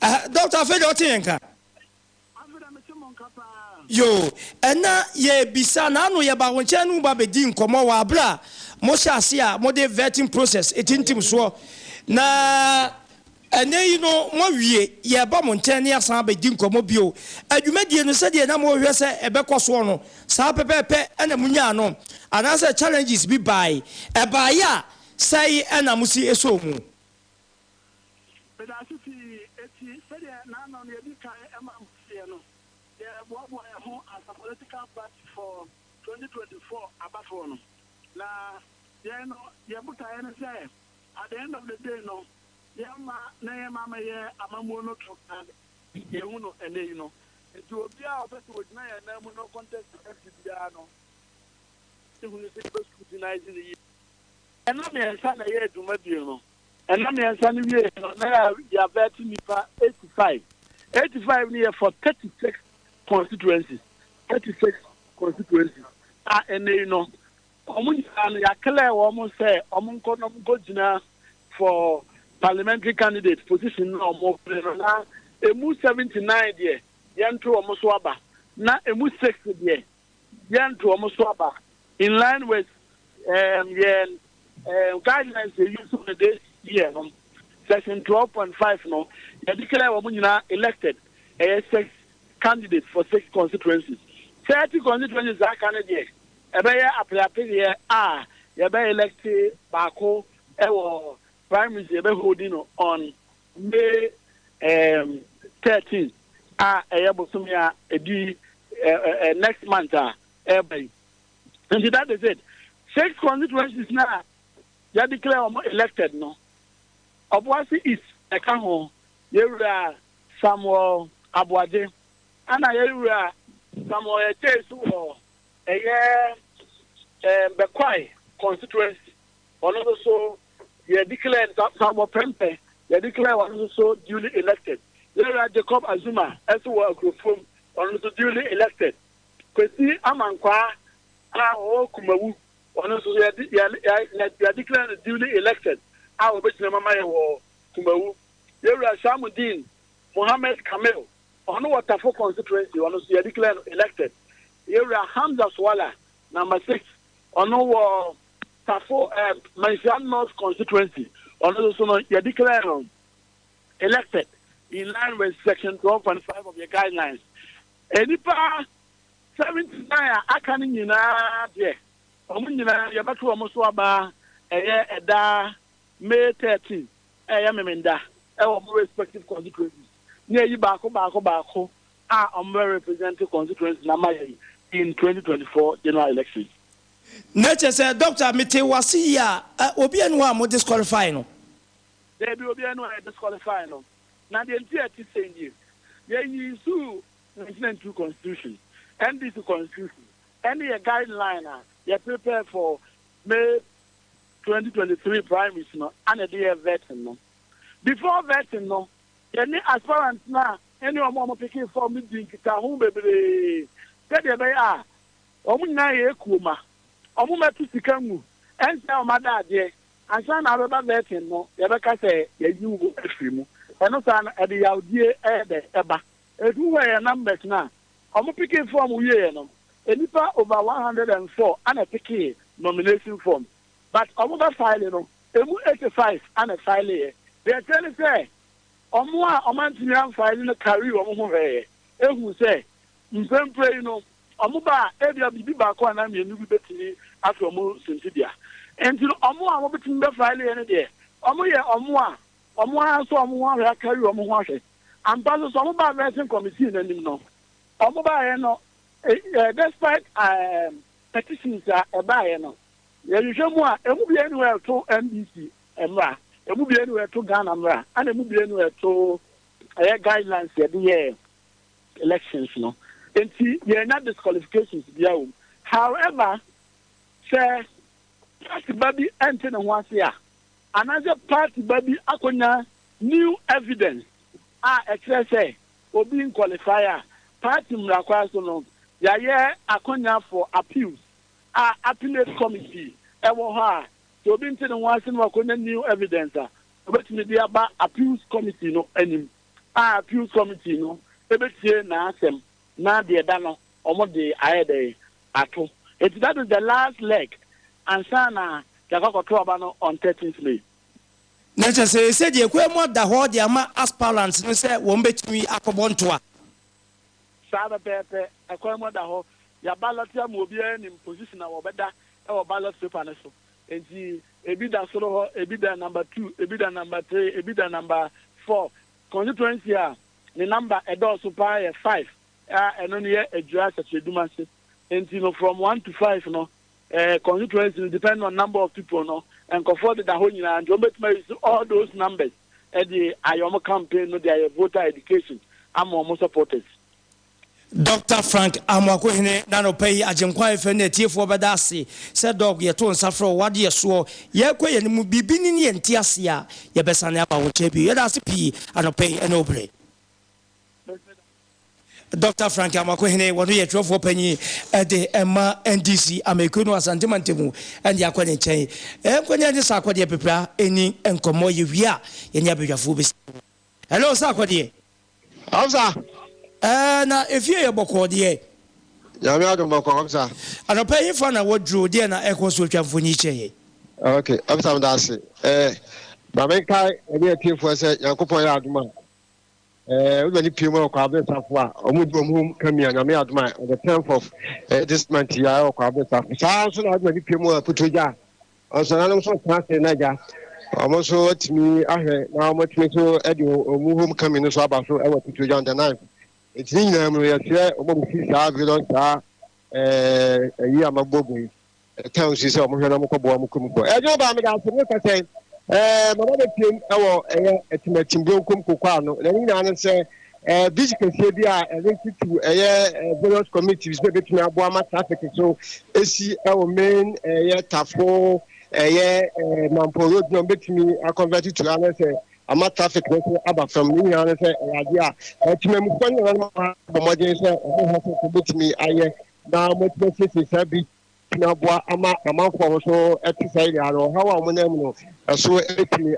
S2: Uh, doctor, afei deɛ ɔte yɛn ka. Yo, ɛna yɛbisa na ano yɛba wo nkyɛn no ba bɛdi nkɔmmɔ wɔ abere a mohyɛ ase a mode vetting process ɛtintim soɔ na Ɛnnɛ yi no, moawie, yɛreba mo nkyɛn na yɛasan abɛdi nkɔmmɔ bio. Dwumadie no, sɛdeɛ na morehwɛ sɛ ɛbɛkɔ soɔ no, saa pɛpɛɛpɛ na monyaa no? Anaasɛ challenges bi baae? Ɛbaaeɛ a, sɛn na mosi sɔɔ mu?
S4: Medase pii. Eti sɛdeɛ n'ano no yɛdi kan ma moteɛ no, yɛboaboa yɛn ho as a political party for 2024 abatoɔ no. Na yɛn no, yɛn botaeɛ ne sɛ At the end of the day no, yɛmma na yɛmma mmɛyɛ amammuo no to na yɛhu no ɛnnɛ yi no. Nti obiara a ɔpɛ sɛ ɔgyina yɛn nan mu na ɔcontest MP biara no, yɛhunu sɛ yɛbɛ scrutinise no yie. Nna mmiɛnsa na ɛyɛɛ dwumadie no. Nna mmiɛnsa no wieeɛ no, na yɛavɛte nnipa 85. 85 no yɛ for 36 constituencies, 36 constituencies a ɛnnɛ yi no, wɔn nyinaa no yɛaclear wɔn sɛ wɔn nkɔ na wɔn nkɔgyina for parliamentary candidate position no a wɔpere no, na ɛmu 79 deɛ yɛnto wɔn so aba, na ɛmu 6 deɛ yɛnto wɔn so aba in line with um, yɛn um, guidelines yɛ use no this year no, section 12.5 no, yɛ declare wɔn nyinaa elected, ɛyɛ six candidates for six constituencies. 30 constituencies aka no deɛ, ɛbɛyɛ apereapereɛ a yɛbɛ elect baako ɛwɔ primaries yɛbɛ holding no on May 13 a ɛyɛ bosome a ɛdi next month a ɛreba yi. Nti that is it. Six constituencies na yɛ declare wɔn elected no, Obuasi East ɛka ho, yɛwura Samuel Aboagye, ɛna yɛwura Samuel Adjei so wɔ ɛyɛ Bekwai constituency, ɔno nso so yɛ declare Samuel Prempeh, yɛ declare ɔno nso so duly elected. Yɛwura Jacob Azuma ɛso wɔ Akurofuom, ɔno nso duly elected. Kwesi Amankwaa a ɔwɔ Kumawu, ɔno nso yɛ yɛ yɛ declare no duly elected a ɔbɛgyina mu ama yɛ wɔ Kumawu. Yɛwura Shamudeen Mohammed Kamil, ɔno wɔ Tafo constituency, ɔno nso yɛ declare no elected. Yɛwura Hamza Suala, number 6, ɔno wɔ Tafo Manhyia North constituency, ɔno nso so no yɛ declare no elected in line with section 12.5 of your guidelines. Nnipa 79 a aka no nyinaa deɛ, wɔn nyinaa yɛbɛto wɔn so aba ɛyɛ ɛda May 13 a ɛyɛ Memenda ɛwɔ wɔn respective constituencies, ne ayi baako baako baako a wɔn bɛ represent constituency no ama yɛn in 2024 general elections.
S2: Na kyerɛ sɛ doctor mete wase yie a, obiara nni hɔ a mo disqualify no?
S4: Daabi, obiara nni hɔ a yɛ disqualify no. Na deɛ nti a ɛte sei nie, yɛ use 1992 constitution, NDC constitution, ɛne yɛ guideline a yɛ prepare for May 2023 primaries no ana ɛde yɛ vetting no. Before vetting no, yɛne aspirants no a ɛne wɔn a wɔpeke form no di nkitaho bebree sɛdeɛ ɛbɛyɛ a wɔn nyinaa yɛ ekuo ma wɔn mmɛto sika ngu ɛnsɛe wɔn adagyeɛ. Ansa na abɛba vetting no, yɛbɛka sɛ yɛayi wo afiri mu. Ɛno saa no, ɛde yawdie ɛyɛ dɛ ɛba. Ɛti wohwɛ yɛn numbers no a, wɔn peke form wieɛ no, nnipa over 104 ana peke nomination form. But wɔn bɛ file no, emu 85 ana file yɛ. Deɛ ɛkyerɛ ne sɛ, wɔn a wɔn antumi amfile no carry wɔn ho hwɛeɛ, ehu sɛ mprempren yi no, wɔn ba a, ebia biribi baako anaa mmienu bi bɛtumi ato wɔn suntidua. Nti no, wɔn a wɔbɛtumi bɛfile yɛ no deɛ, wɔn yɛ wɔn a wɔn ara nso wɔn ho ahwɛ akari wɔn ho ahwɛ. Ampa nso sɛ wɔn baa vetting committee no anim no, wɔn baeɛ no, despite petitions a ɛbaeɛ no, yɛhwehwɛ mu a, emu biara ni hɔ a ɛto NDC mmra, emu biara ni hɔ a ɛto Ghana mmra, ɛna emu biara ni hɔ a ɛto ɛyɛ guidelines yɛde yɛɛ elections no. Nti yɛnya disqualifications biara wɔ mu. However, sɛ party ba bi ɛnte ne ho ase a, anaasɛ party ba bi akɔnya new evidence a ɛkyerɛ sɛ obi nqualify a, party mmara kwan so no, yɛayɛ akɔnya for appeals a appellate committee ɛwɔ hɔ a, sɛ obi nte ne ho ase na wakɔnya new evidence a, obetumi de aba appeals committee no anim a appeals committee no ebetie n'asɛm na deɛ da no wɔn de ayɛ dɛ ato. Eti that is the last leg ansa na yɛakɔ akɔto aba no on 13th May.
S2: Na kyerɛ sɛ sɛdeɛ kwan mu ada hɔ de ama aspirants no sɛ wɔn bɛtumi akɔbɔ ntoa.
S4: Saa pɛpɛɛpɛ, ɛkwan mu ada hɔ. Yɛ ballot ama obiara nim position a wɔbɛda wɔ ballot paper no so. Nti ebi da soro hɔ, ebi da number 2, ebi da number 3, ebi da number 4. Constituency a ne number ɛdɔɔso paa yɛ 5 a ɛno no yɛ Ejura Sekyedumase. Nti no from 1 to 5 no, constituency no depending on number of people no, nkɔfoɔ deda hɔ nyinaa, nti wɔn bɛtumi ayi so all those numbers ɛde ayɛ wɔn campaign no de ayɛ voter education ama wɔn supporters.
S2: Dɔkta Frank Amoakohene n'anɔpa yi Agyenkwa FM ne atiefoɔ bɛda ase sɛ Dɔk yɛto nsa frɛ wo w'adeɛ soɔ yɛrekɔ yɛn anim biribi ne ne yɛnte aseɛ a yɛbɛsane aba wo nkyɛn bio yɛda ase pii anɔpa yi ɛne wo bere. Dɔkta Frank Amoakohene wɔno yɛ twerɛfoɔ panyin de ma NDC Amekuo no Asante Mantamu ɛne akɔ ne nkyɛn ɛnkɔ ne ɛne Sarkodie Pepra ɛni nkɔmmɔ yɛwie a yɛne abadwafoɔ bɛsi. Hello Sarkodie.
S5: Ɔfisa.
S2: Ɛɛ na efie yɛ bɔkɔɔ deɛ.
S5: Nyame adom bɔkɔɔ ɔfisa.
S2: Anɔpa yi hefa na waduro deɛ na ɛkɔ so twa mfoni kyerɛ yɛn.
S5: Ok ɔfisa meda ase ɛɛ ma me nkae ɛne atiefoɔ sɛ Nyankopɔn yɛ adom a ɛɛ wode w'ani pie mu wɔ Kwabere Safo a ɔmo di ɔmo home kami a Nyame yɛ adom a on the 10th of eh, this month yi a ɛwɔ Kwabere Safo saa nso na wode w'ani pie mu wɔ Putuogya Ɔsɔnanom nso tena ase na agya wɔn nso atumi ahwɛ na wɔatumi nso de wɔn home coming no nso aba so wɔ Tutu on the ninth. Nti ne nyinaa mu no yɛsrɛ wɔn a wɔfi saa various saa ɛɛ ayi a mabobɔ yi towns yi sɛ wɔn hwɛ na wɔn kɔboa wɔn kurom kɔ. Ɛdwuma baa meda ase ne kasa yi ɛɛ mama bɛpiem ɛwɔ ɛyɛ atimatim bonkum koko ano na ne nyinaa ne sɛ ɛɛ beach kɛseɛ bi a ɛde tutu ɛyɛ various communities bi a ebetumi aboa ma traffic so esi ɛwɔ main ɛyɛ tafo ɛyɛ ɛɛ mampo road na wɔbɛtumi akɔnvɛt to ano sɛ ama traffic no so aba fam ne nyinaa no sɛ ɛyɛ adeɛ a ɛtemamufoɔ ne nananom abɔ mmɔden sɛ wɔn ho so wɔbɛtumi ayɛ na wɔatumi asiesie saa bi tumi aboa ama amanfoɔ a wɔn so ɛte saa area no ɔhaw a wɔn nam no ɛso ɛtumi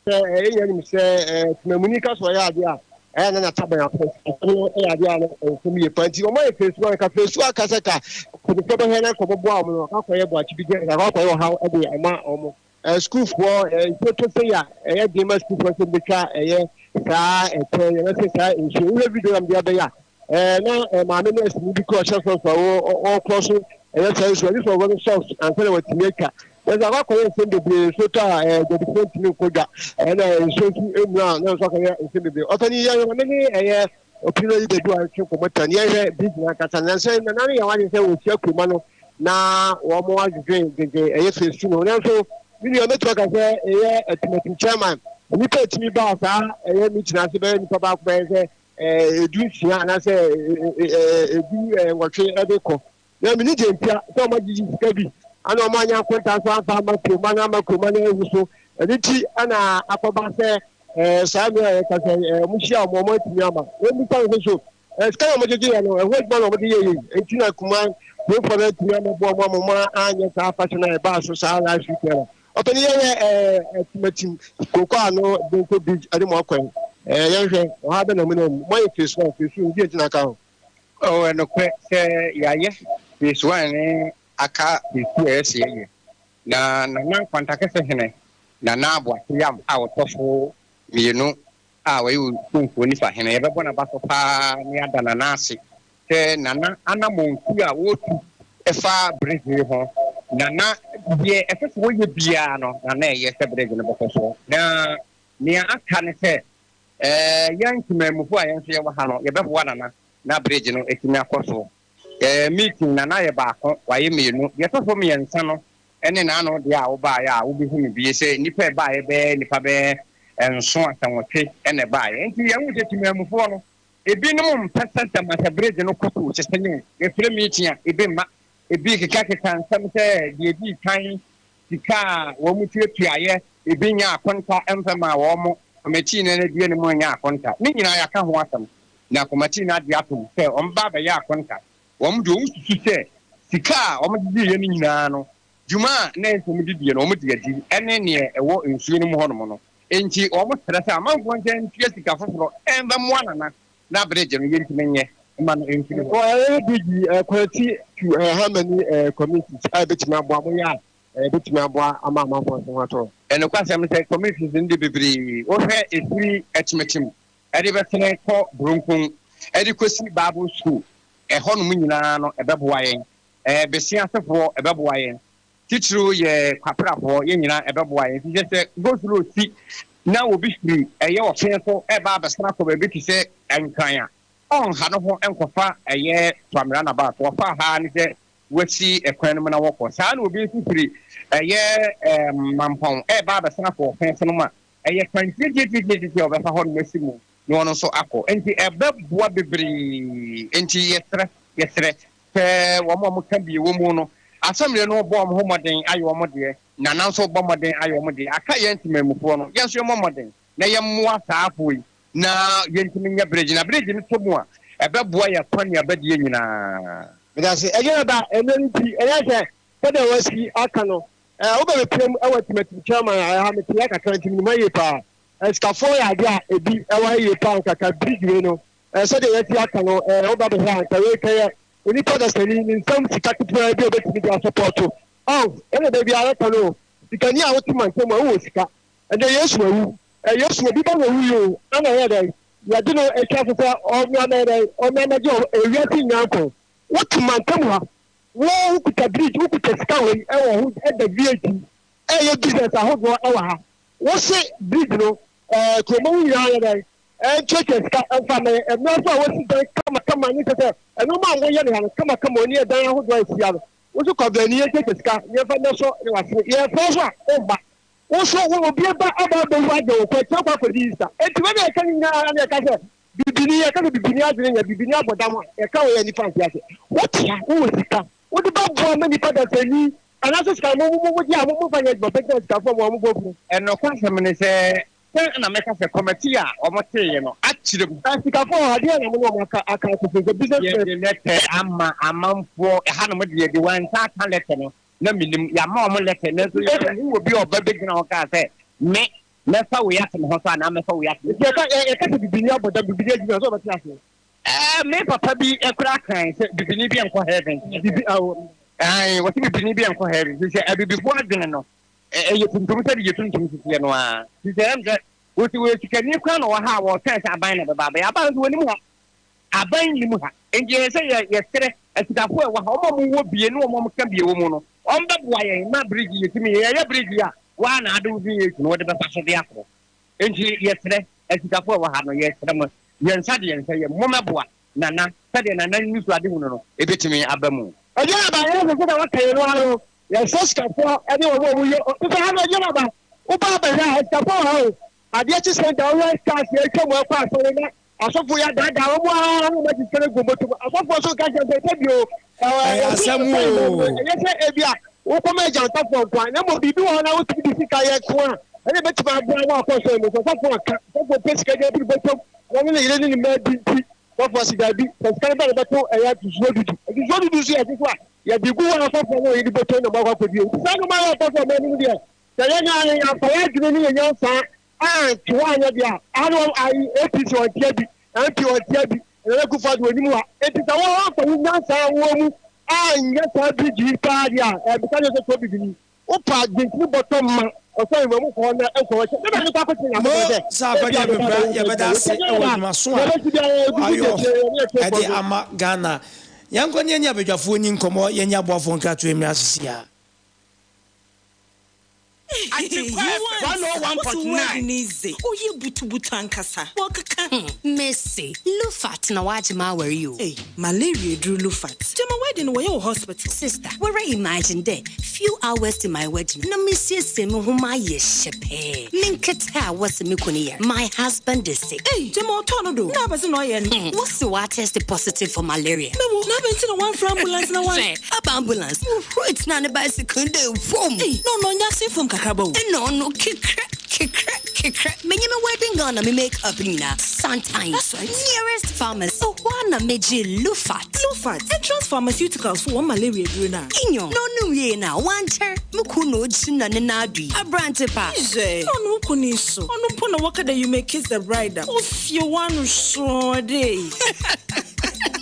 S5: Sɛ yɛn nyinaa nim sɛ temamuni ka sɛ ɔyɛ adeɛ a, ɛyɛ na n'ataban afɔ. Asɛm no yɛ adeɛ a na ɛwɔ yie paa. Nti wɔn ayɛ phase one. Ka phase two aka sɛ ka mpanyinfoɔ bɛhwɛ na nkɔmɔ boa wɔn no, akɔyɛ boakye bi gyɛ, akɔ akɔyɛ ɔhaw de ama wɔn. Sukuufoɔ, nsuo tɔ sei a, ɛyɛ den ma sukuufoɔ sɛ wɔbɛtwa ɛyɛ saa ɛtɛn yi anaasɛ saa nsuo. Wohwɛ video na mede abɛyɛ a, na maame nurse ni bi kora ɔhyɛ sɔs a ɔkorɔ so ɛyɛ saa nsuo, agye sɛ ɔwɔ no sɔs ansa na watumi atwa. Nanso akɔ akɔyɛ nsɛm bebree, nsuo tɔ a adwadifoɔ ntumi nkɔ dwa, ɛna nsuo nso emu a na nso akɔyɛ nsɛm bebree. Ɔpɛni yɛhwɛ ma me ne ɛyɛ ɔpinno yi bɛdu a ntwe nkɔmmɔ tɛn yɛhwɛ bridge no ankasa. Nanso nana no yɛ wɔn adwene sɛ wɔhyia kuruma no na wɔn adwedwen dwendwen ɛyɛ phase two no. Nanso me nua mɛtumi aka sɛ ɛyɛ atimatim chairman nnipa ɛtumi baa saa ɛyɛ meeting ase bɛyɛ nnipa baako bɛyɛ sɛ 16 anaasɛ 18 ɛde kɔ. Na menni deɛ ntia sɛ wɔn agyegye sika bi ana wɔn anya nkonta nso amfa ama kuroma no ama kuroma no awu so. Ɛno nti na akɔba sɛ ɛɛ saa mmerɛ a yɛka sɛ ɛɛ wɔn hyia wɔn wɔn atumi ama. Wɔn bisa nso so ɛɛ sika na wɔn gyegye yɛ no ɛho adwuma na wɔn de yɛ yei nti na kuma kurofoɔ no atumi amɛboa wɔn ama wɔn anyɛ saa afahyɛ no a ɛbaa so saa last week no. Ɔpɛni yɛyɛ ɛɛ atimatim koko ano bonko bridge ɛde mo akwan ɛɛ yɛnhwɛ ɔha bɛ na mo nam mu mo ayɛ phase one phase two ndi ntina ka ho.
S3: Oh, ɛnokorɛ sɛ yɛayɛ phase one ne aka phase two a ɛyɛ sɛ yɛyɛ. Na Nana Nkwantakɛsɛ Hene, Nana Aboakye Yam a ɔtɔ so mmienu a ɔyɛ Otumfoɔ Nifa Hene, yɛbɛbɔ n'aba so paa na yɛada Nana ase sɛ Nana anammɔntuo a ɔretu fa bridge yi ho. Nana, deɛ ɛsɛ sɛ wɔyɛ biara no, Nana ɛyɛ sɛ bridge no bɛkɔ so. Na nea aka ne sɛ Ɛɛ, yɛn Temammufo a yɛn nso yɛwɔ ha no, yɛbɛboa Nana na bridge no atumi akɔ so. Ɛɛ, meeting, Nana ayɛ baako, wayɛ mmienu. Deɛ ɛtɔ so mmiɛnsa no ne n'ano deɛ a wobaeɛ a wobɛhu no bie sɛ nnipa a ɛbaeɛ bɛyɛ nnipa bɛyɛ nson asɛ nwɔtwe na ɛbaeɛ. Enti yɛhu sɛ Temammufoɔ no, ebinom mpɛ sɛ sɛ ma sɛ bridge no kɔ so o, sɛ sɛ nyɛ o, yɛfrɛ meeting a, ebi mma. Ebi kekakeka nsɛm sɛ deɛ ɛdii kan sika a wɔtuatuaeɛ, ebi nyɛ akonta mfa maa wɔn, kɔmitii no abue no mu nyɛ akonta. Ne nyinaa yɛaka ho asɛm, na kɔmitii no agye atom sɛ wɔbɛba abɛyɛ akonta. Wɔn deɛ wɔsusu sɛ sika a wɔde gyeeɛ no nyinaa no, dwuma a na ɛsɛ sɛ wɔde die no, wɔde adi, ɛne deɛ ɛwɔ nsuo no mu hɔnom no. Enti wɔsrɛ sɛ amanfoɔ nsan ntua sika foforɔ mfa mmoa Nana na bridge no yɛntumi nyɛ mma no mfiri hɔ.
S5: Ɛyɛ bridge yi Kwati to how many communities a ɛbɛtumi aboa mo yɛ a ɛbɛtumi aboa ama amanfoɔ nso ho atɔ?
S3: Nokwasɛm ne sɛ communities no de bebree wohwɛ ɛfiri Akyemakyem ɛde bɛsene kɔ Bronkong ɛde kɔsi Bible school ɛhɔnom nyinaa no ɛbɛboa yɛn, Bese asefoɔ ɛbɛboa yɛn. Titiriw yɛ kwaprafoɔ, yɛn nyinaa ɛbɛboa yɛn. Efisɛ sɛ go-slow si na obi firi ɛyɛ ɔfe so reba abɛsene akɔ baabi te sɛ Nkran a, ɔnha ne ho nkɔfa ɛyɛ Suame runabout. Ɔfa ha ara ne sɛ wasi kwan no mu na wɔkɔ. Saa ara na obi nso firi ɛyɛ Mampɔn reba abɛsene akɔ ɔfe so nom a, ɛyɛ kwan tiatiatiatiatia a ɔbɛfa hɔnom asi mu.
S6: na ɔno nso akɔ. Enti ɛbɛboa bebree. Enti yɛsrɛ, yɛsrɛ sɛ wɔn a wɔka bi wɔ mu no, Assembly no bɔ wɔn ho mmɔden ayɛ wɔn deɛ, Nana nso bɔ mmɔden ayɛ wɔn deɛ. Aka yɛn temanmufoɔ no, yɛn nso yɛmmɔ mmɔden na yɛmmoa saa afoɔ yi na yɛntumi nyɛ bridge. Na bridge no tɔ mu a, ɛbɛboa yɛn akɔneabadie nyinaa.
S5: Medase. Ɛnyɛ ba ɛnɛ no nti ɛyɛ sɛ sɛdeɛ wasi aka no ɛɛ wobɛbɛpia mu ɛwɔ timatim chairman a ɛha mete ya kakra nti menim ha yie paa. Asikafoɔ yɛ adeɛ a ebi ɛwɔ ha yie paa nka ka bridge wei no ɛɛ sɛdeɛ yɛasi aka no ɛɛ woba bɛhwɛ a nka wei kɛyɛ onipa dasani ne nsam sika ketewa bi a obetumi de asɔpɔto. Ɔn ɛna da biara yɛka no o sikani a wote mantam a wowɔ sika ɛnɛ Yesu awu ɛ Yesu obi ba na owui o ɛna ɛyɛ dɛn yɛde no atwa so sɛ ɔmmra mɛyɛ dɛn ɔmmra mɛgye ewiase nyinaa nkwa wote mantam ha Wo wokuta bridge wokuta sika wei ɛwɔ ho ɛda VAT ɛyɛ business ahodoɔ ɛwɔ ha wo se bridge no ɛɛ kuroma wo nyinaa yɛ dɛn ɛntuatua sika ɛmfa mɛyɛ ɛmmerɛ nso a wosi dan kama kama ne sɛ sɛ ɛnoma a moyɛ no ha no kama kama oni ɛdan ahodoɔ a ɛsia no wo so kwabrani yɛntuatua sika yɛmfa mmɛsɔ ne wase yɛfrɛ so a womma wo so wo obi ba aba abɛwu agye wo kɔ akyira kɔ akɔdi Easter enti wei na yɛka ne nyinaa na yɛka sɛ Bibini, yɛka sɛ bibini adwene nyɛ bibini abɔdam a, yɛka wɔ yɛ nipa nte ase. Wote ha, wowɔ sika, wode bɛboa ma nipa dasani, anaasɛ sika no mo mo gye a mo momfa nyɛ adwuma bɛgyina sikafoɔ ma wɔn bɔ funu.
S6: Nokwasɛm ne sɛ, sɛ na mɛka sɛ kɔmɛtee a wɔteeɛ no akyerɛ mu.
S5: Asikafoɔ wɔ ha, deɛn na mo ne wɔn aka aka ato so sɛ business men?
S6: Yɛde lɛtɛ ama amanfoɔ, ɛhanom deɛ yɛde wɔn nsa aka lɛtɛ no, na mennim, yɛama wɔn lɛtɛ, nanso yɛanhu obi a ɔba bɛgyina hɔ kaa sɛ, me, Mɛfa wei ato me ho so anaa mɛfa wei ato me
S5: ho so. Nti yɛka sɛ bibini abɔ dam, bibini agyimi a, sɛ ɔbɛte aseɛ?
S6: Ɛɛ, me papa bi koraa kae sɛ bibini bi nkɔ heaven. Bibi, awo. Ae, wɔse bibini bi nkɔ heaven. Nti sɛ abibifoɔ adwene no, ɛyɛ tuntum sɛdeɛ yɛ tuntum siteɛ no ara. Nti sɛ ɛm sɛ, wɔsi wɔyɛ sikani koraa na ɔwɔ ha a, wɔtwɛn sɛ aban na ɛbɛba abɛyɛ. Aban nso wɔnim ha. Aban nnim ha. Enti ɛyɛ sɛ yɛ, yɛsrɛ asikafoɔ a ɛwɔ ha, wɔn a wɔwɔ bie ne wɔn a wɔka bie wɔ mu no, wɔmmɛboa yɛn ma bridge yi yɛtumi yɛ. Yɛyɛ bridge yi a, wo ara na ade wo V8 no wode bɛfa so de akɔ. Enti yɛsrɛ asikafoɔ a ɛwɔ ha no, yɛsrɛ mo, yɛn nsa de yɛn nsa yam, mommɛboa Nana sɛdeɛ Nana anisoadehunu no ɛbɛtumi aba mu.
S5: Ɛdeɛn aba? Yɛn nso sɛdeɛ wɔaka yɛn no ara no, yɛsrɛ sikafoɔ ne wɔn a wɔyɛ, sɛ ha no ɛdeɛn aba? Woba abɛhwɛ a, asikafoɔ wɔ ha o. Adeɛ kye sɛn da wohwɛ cars atwa mu akɔ asɔre na asɔfo yi adaadaa wɔn ara na wɔn agye sika no agu wɔn bɔtɔ mu. Asɔfoɔ nso nka kyerɛ sɛ sɛ bio
S2: Ɛyɛ asɛm oo.
S5: Ɛnyɛ sɛ ebi a wokɔma agyantafoɔ nko a na mmom biribi wɔ hɔ na wotumi de sika yɛ ko a ɛna ebɛtumi aboa wo akɔ sɔre mu. Sɛ ɔsɔfo aka sɔfo pɛ sika de abiri bɔtɔm na ɔne ne yere ne ne mma adi nti sɔfo ase daabi sɛ sika no ba no bɛto ɛyɛ atusuo dudu atusuo dudu nso yɛte so a yɛde gu hɔ asɔfoɔ no yɛde bɔtɔm na mo akɔ akɔdie nti saa nneɛma a ɛkɔ so ɔman no mu deɛ Sɛ yɛn ara yɛamfa yɛn adwene ne yɛn nyansa anto hɔ anyɛ deɛ a, ɛha no ayi APC ɔntea bi, MP ɔntea bi, Nana Akufo Addo ɔnim ha. Enti sɛ woamfa wo nyansa a wowɔ mu anyɛ saa bridge yi paa deɛ a, ɛɛ meka kyerɛ sɛ sɛ obibini, wopa adwentini bɔtɔ ma ɔsɔre wɔ mu kɔ hɔ na nkɔ hɔ kyɛ. Dɛbɛ ne kɔ akɔkyerɛ
S2: Mo
S5: Nyankopɔn sɛ
S2: saa
S5: ebi
S2: akɔdeɛ
S5: a meba
S2: bɛbra
S5: abɛyɛ
S2: yɛbɛda
S5: adwuma.
S2: ase
S5: Nti ɛnyɛ
S2: wɔ
S5: na
S2: adwumaso a
S5: yɛbɛsi biara yɛgugu
S2: wayɔ
S5: deɛ yɛne
S2: ɛde
S5: atiefoɔ so.
S2: ama Ghana. Yɛnkɔ ne yɛne abadwafoɔ ni nkɔmmɔ, yɛnyɛ aboafoɔ nkratoɔ mmra sisi a.
S7: Atikwa FM 101.9.
S8: Ne dze, ɔyɛ butubutu ankasa. Wɔkeka.
S9: Mese, Lufat na wagye m'awar yi o.
S8: Ei, malaria eduru Lufat. Gyama wedding no wɔyɛ wɔ hospital.
S9: Sister, woara imagine dɛ few hours to my wedding na mesiesie mo ho mayɛ hyɛpɛɛ. Me nketse a wɔse me kun yar, my husband is sick.
S8: Ei, gyama ɔtɔɔ no do. Nna abɛdze na ɔyɛ no.
S9: Wɔse ɔatest positive for malaria.
S8: Mewo, na abɛn ntsi na wɔammfrɛ ambulance na wɔan.
S9: Hwɛ, aba ambulance. Muhurui tsenaa ne bicycle do vum.
S8: Ei, na ɔno ɔnnyɛ asen famu kakraba o.
S9: Nna ɔno kekrɛ, kekrɛ, kekrɛ. Menye me wedding gown na me make up nyina santan.
S8: That's right.
S9: Nearest pharmacy, hɔ ara na megyee Lufat.
S8: Lufat, Entrance Pharmaceuticals fo hɔn malaria edur no a.
S9: Nyew, na ɔno wiei no a, ɔannkyɛr, mo kun na ogyina ne nan do yi, aberantse pa.
S8: Hwɛ, na ɔno wo kun yi so, ɔno mpo na wɔka dɛ you may kiss the bride a, ofie w'ano sɔɔ dɛ.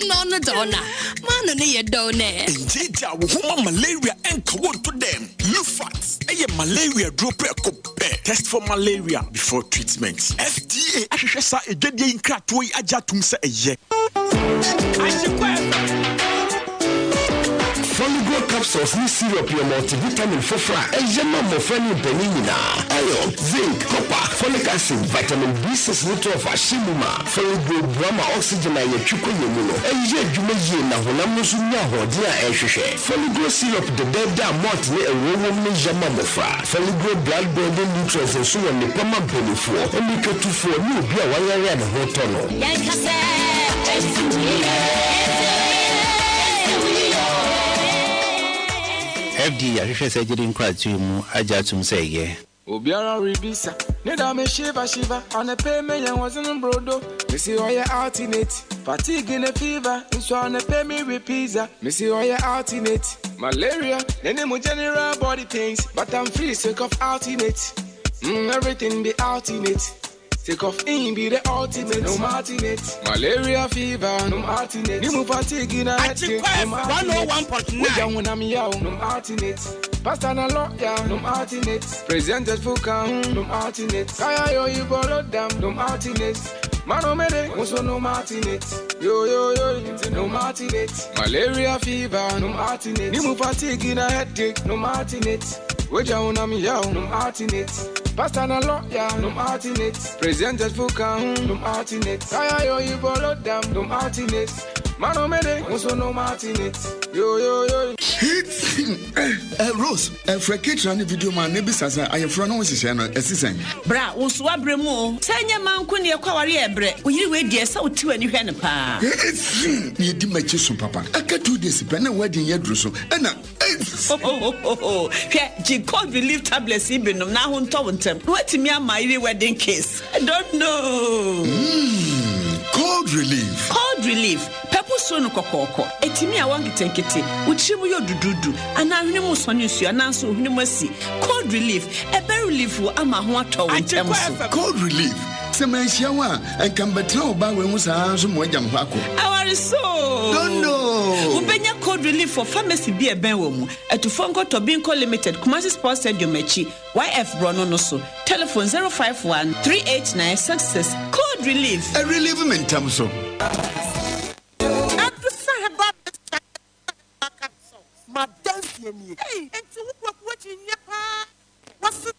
S9: Na ɔno dze ɔno a, m'ano no yɛ dɛw nɛ.
S10: Ngyeegyaa wo ho ma malaria nka wo nto dɛm. Lufat yɛ malaria duro prɛko pɛ. Test for malaria before treatment. FDA ahwehwɛ saa adwadie yi nkratoɔ yi agye atom sɛ ɛyɛ.
S7: Atikwa FM.
S10: Foligo.
S11: Capsules ne Syrup yɛ multivitamin foforo a ɛyɛ ma mmofra ne mpanyin nyinaa. Iron, zinc, copper, folic acid, vitamin B6 ne 12 ahyɛ mu ma. Folic boa ma oxygen a yɛtwe kɔ yɛn mu no yɛ adwuma yie na honam no nso nya ahoɔden a ɛhwehwɛ. Foligro syrup dɛdɛɛdɛ a malt ne ɛwoɔ wom no yɛ ma mmofra. Foligro blood building nutrients nso wɔ nnepa ma mpanimfoɔ, mmirikatufoɔ ne obi a wayare a ne ho tɔ no.
S7: Yɛnka sɛ ɛnsi wo yie, ɛnsi wo yie, ɛnsi wo yie oo.
S12: FDA ahwehwɛ saa gyidi nkratoɔ yi mu agye atom sɛ ɛyɛ.
S13: Obiara rebisa ne da me shiva shiva anɔpa me yɛn wɔdze brodo mesi ɔyɛ alternate fatigue ne fever nso anɔpa me we pizza mesi ɔyɛ alternate malaria ne mu general body pains but I'm free sake of alternate everything be alternate Take off in be the ultimate, no alternate. Malaria fever, no alternate. Ni mu fatigue na headache, no alternate. 101.9. Oja when I'm yaw, no alternate. Pastor na lawyer, no alternate. Presented for no alternate. Kaya yo you borrow them, no alternate. Mano mede, also no alternate. Yo yo yo, no alternate. Malaria fever, no alternate. Ni mu fatigue na headache, no alternate. Oja when I'm yaw, no alternate. Pastor na lawyer, no alternate. Presented for no alternate. Kaya yo you borrow them, no alternate. Mano mede, also no alternate. Yo yo yo.
S14: Rose, frɛ ketewa ne video ma ne bisa sɛ ayɛforɔ no ho nhyehyɛe no ɛsi sɛn?
S8: Bra, wo nso woabrɛ mu o. Sɛ ɛnyɛ mmaa nko ne yɛkɔ aware a ɛbrɛ. Wo yere wei deɛ sɛ wote w'ani hwɛ no paa.
S14: Ɛsi na ɛdi m'akyi so papa. Aka 2 days pɛ na wedding yɛ aduru so ɛna
S8: Hwɛ, gye cold relief tablets yi binom na aho ntɔ wo ntɛm na woatumi ama yere wedding kiss. I don't know.
S14: Cold relief.
S8: Cold relief, pɛpo suo no kɔkɔɔkɔ. Ɛtumi a wɔ nketenkete, wo tiri mu yɛ dududu, anaa hwene mu sɔne nsuo anaa nso hwene mu asi. Cold relief, ɛbɛ relief wo ama ho atɔ wo ntɛm so.
S14: Cold relief. Sɛ manhyia wo a, ɛnka mbɛtena wo ba wei ho saa nso ma wagya me hɔ akɔ.
S8: Aware so.
S14: Don't know.
S8: Wobɛnya cold relief for pharmacy bi a ɛbɛn wɔ mu. Atufoɔ nkɔtɔ Binko Limited, Kumasi Sports Stadium akyi, YF Borɔno no so. Telephone 051 389 66. Cold relief.
S14: Ɛ relieve me ntɛm so.
S15: Adusa herbal mixture capsules. Madansie nie. Ei, enti wo kwaku akyi nyɛ paa. Wɔse.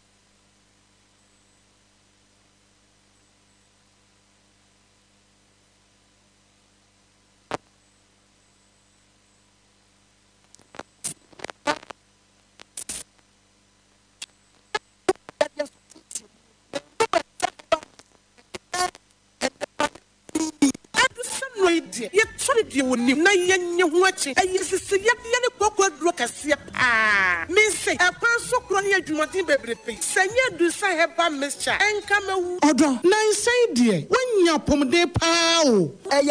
S15: Deɛ yɛtɔ ne deɛ wɔ nim na yɛnyɛ ho akyi ɛyɛ sisi yadeɛ ne kɔkɔ aduro kɛseɛ paa mense ɛkwan so korɔ ne adwumaden bebrebe sɛ nyɛ Adusa herbal mixture ɛnka mɛwu. Ɔdɔ nansan deɛ woanya apɔmuden paa o.
S16: Ɛyɛ.